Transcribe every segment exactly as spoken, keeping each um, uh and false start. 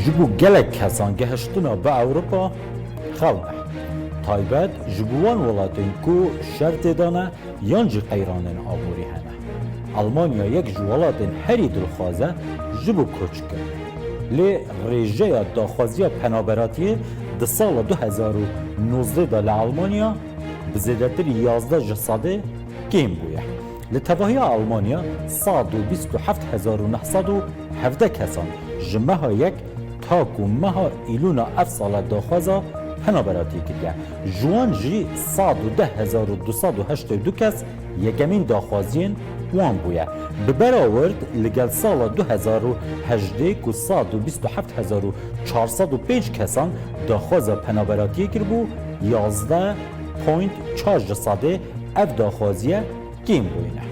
Ji bo gelek kesan gehiştina bi Ewropa xewn e. Taybet ji bo wan welatên ku şer tê de ne yan jî qeyranên aborî hene. Almanya yek ji welatên herî dilxwaz e ji bo koçkirinê. Lê rêjeya daxwaziya penaberatiyê di sala du hezar û nozdeh de li Almanya bi zêdetirî yazdeh ji sedê kêm bûye. Li tevahiya Almanya sed û bîst û heft hezar û neh sed û hevdeh kesan ji meha yek ta ku meha Îlûna ev sala daxwaza penaberatiyê kiriye. Ji wan jî sed û deh hezar û du sed û heştê û du kes yekemîn daxwaziyên wan bûye. Bi berawird li gel sala du hezar û hejdeh ku sed û bîst û heft hezar û çar sed û pênc kesan daxwaza penaberatiyê kiribû, yazdeh point çar ji sedê ev daxwaziye kêm bûyîne.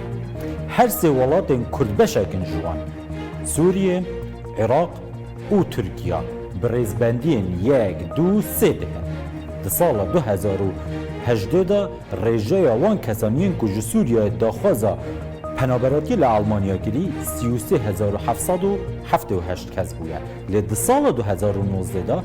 Her sê welatên Kurd beşek in ji wan, Sûriye, Iraq û Tirkiye, bi rêzbendiyên yek, du, sê dihin. Di sala du hezar û hejdeh de rêjeya wan kesan yên ku ji Sûriyeyê daxwaza penaberatiyê li Almanya kirî sî û sê hezar û heft sed û heftê û heşt kes bûye. Lê di sala du hezar û nozdeh de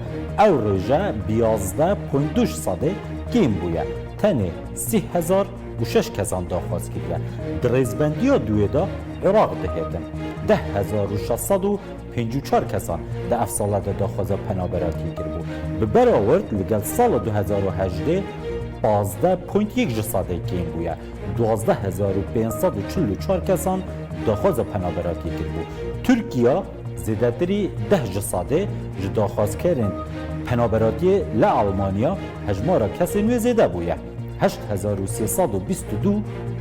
ew rêje bi yazdeh point du ji sedê kêm bûye. Tenê sî hezar û şeş kesan daxwaz kiriye. Di rêzbendiya duyê de Iraq dihêtin. Deh hezar û şeş sed û pêncî û çar kesan di ev sala de daxwaza penaberatiyê kiribû. Bi berawird li gel sala du hezar û hejdeh pazdeh point yek ji sedê kêm bûye. Duwazdeh hezar û pênc sed û çil û çar kesan daxwaza penaberatiyê kiribû. Tirkiye zêdetirî deh ji sedê ji daxwazkerên penaberatiyê li Almanya hejmara kesên wê zêde bûye. Heşt hezar û sê sed û bîst û du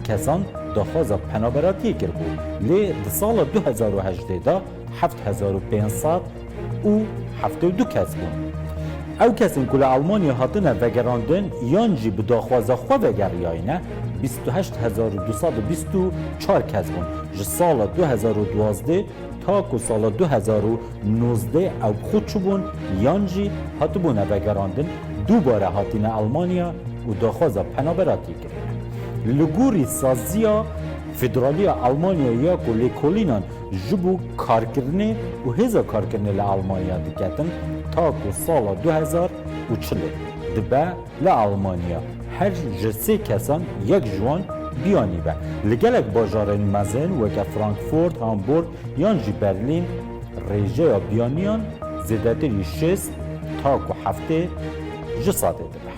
kesan daxwaza penaberatiyê kiribû. Lê di sala du hezar û hejdeh de heft hezar û pênc sed û heftê û du kes bûn. Ew kesên ku li Almanya hatine vegerandin yan jî bi daxwaza xwe vegeriyayîne, bîst û heşt hezar û du sed û bîst û çar kes bûn. Ji sala du hezar û duwazdeh ta ku sala du hezar û nozdeh ew bi xwe çûbûn yan jî hatibûne vegerandin, dubare hatine Almanya û daxwaza penaberatiyê kirine. Li gorî saziya federalî ya Almanya ya ku lêkolînan ji bo karkirinê û hêza karkirinê li Almanya diketin, ta ku sala du hezar û çilê dibe li Almanya her ji sê kesan yek ji wan biyanî be. Li gelek bajarên mezin weke Frankfurt, Hamburg yan jî Berlîn rêjeya biyaniyan zêdetirî şêst ta ku heftê ji sedê dibe.